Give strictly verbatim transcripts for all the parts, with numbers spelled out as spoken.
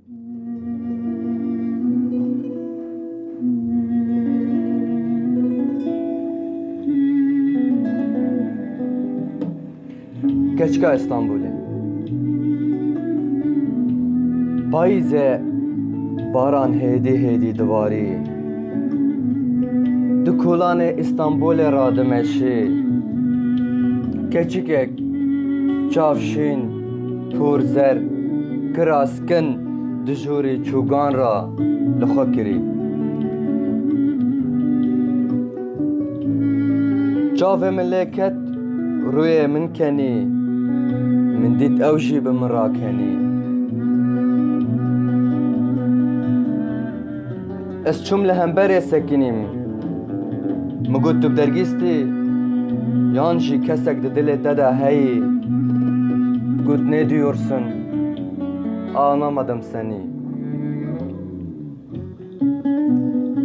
Keçika Îstanbulê. Payîzê baran hêdî hêdî dibarî. Di kolanê Îstanbulê radimeşî. Keçikek çav şîn, por zer, kiras kin di jorê çogan ra li xwe kirî. Çavê min lê ket, rûyê min kenî, min dît ew jî bi min ra kenî. Ez çûm li hemberê sekinîm. Min got, tu bi dergîst î, yan jî kesek di dilê te de heyî? Got, ne diyorsun? Anlamadım seni.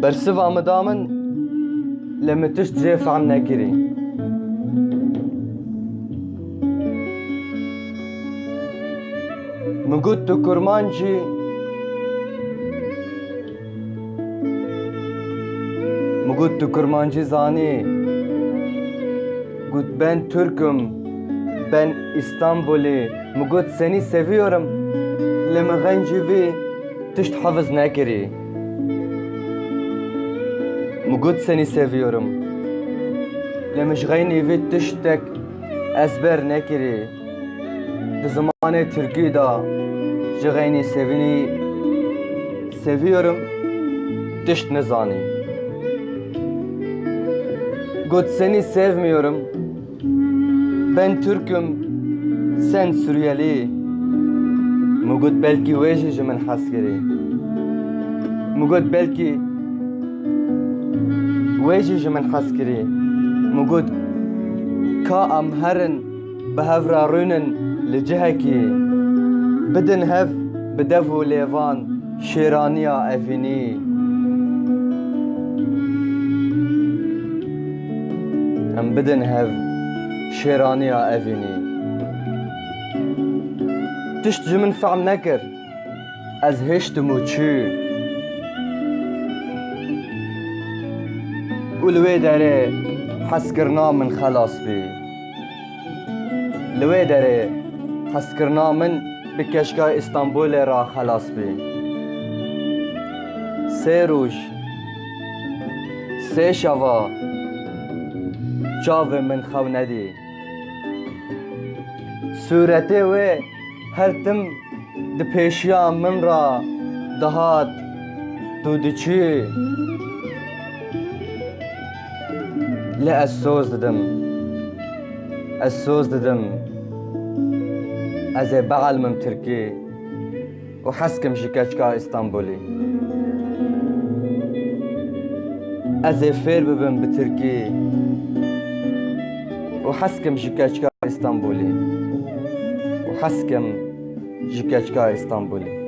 Bersiva min da min, lê min tişt jê fehm nekirî. Min got, tu kurmanc î? Min got, tu kurmancî zanî? Got, ben Türk'üm, ben İstanbul'u. Min got, seni seviyorum. Lê min xencî vî tişt hefiz nekirî. Min got, seni seviyorum. Lê min ji xeynî vî tiştek ezber nekirî. Di zimanê tirkî de ji xeynî sevinî, seviyorum tişt nizanî. Got, seni sevmiyorum. Ben Türk'üm, sen Suriyeli. Min got, belkî wê jî ji min hez kirî. Min got, belkî wê jî ji min hez kirî. Min got, ka em herin bi hev re rûnin li cihekî, bidin hev bi dev û lêvan şêraniya evînî. Em bidin hev şêraniya evînî. Tişt ji min fehm nekir, ez hêştim û çû. Û li wê derê hezkirina min xelas bî. Li wê derê hezkirina min bi keçika Îstanbulê re xelas bî. Sê roj, sê şeva çavê min xew nedî. Sûretê wê her tim di pêşiya min re dihat, tu diçî. Lê ez soz didim. Ez soz didim. Ez ê bielmim tirkî û hez kim ji keçika Îstanbulî. Ez ê fêr bibim bi tirkî û hez kim ji keçika Îstanbulî. Û hez kim ji keçika Îstanbulî.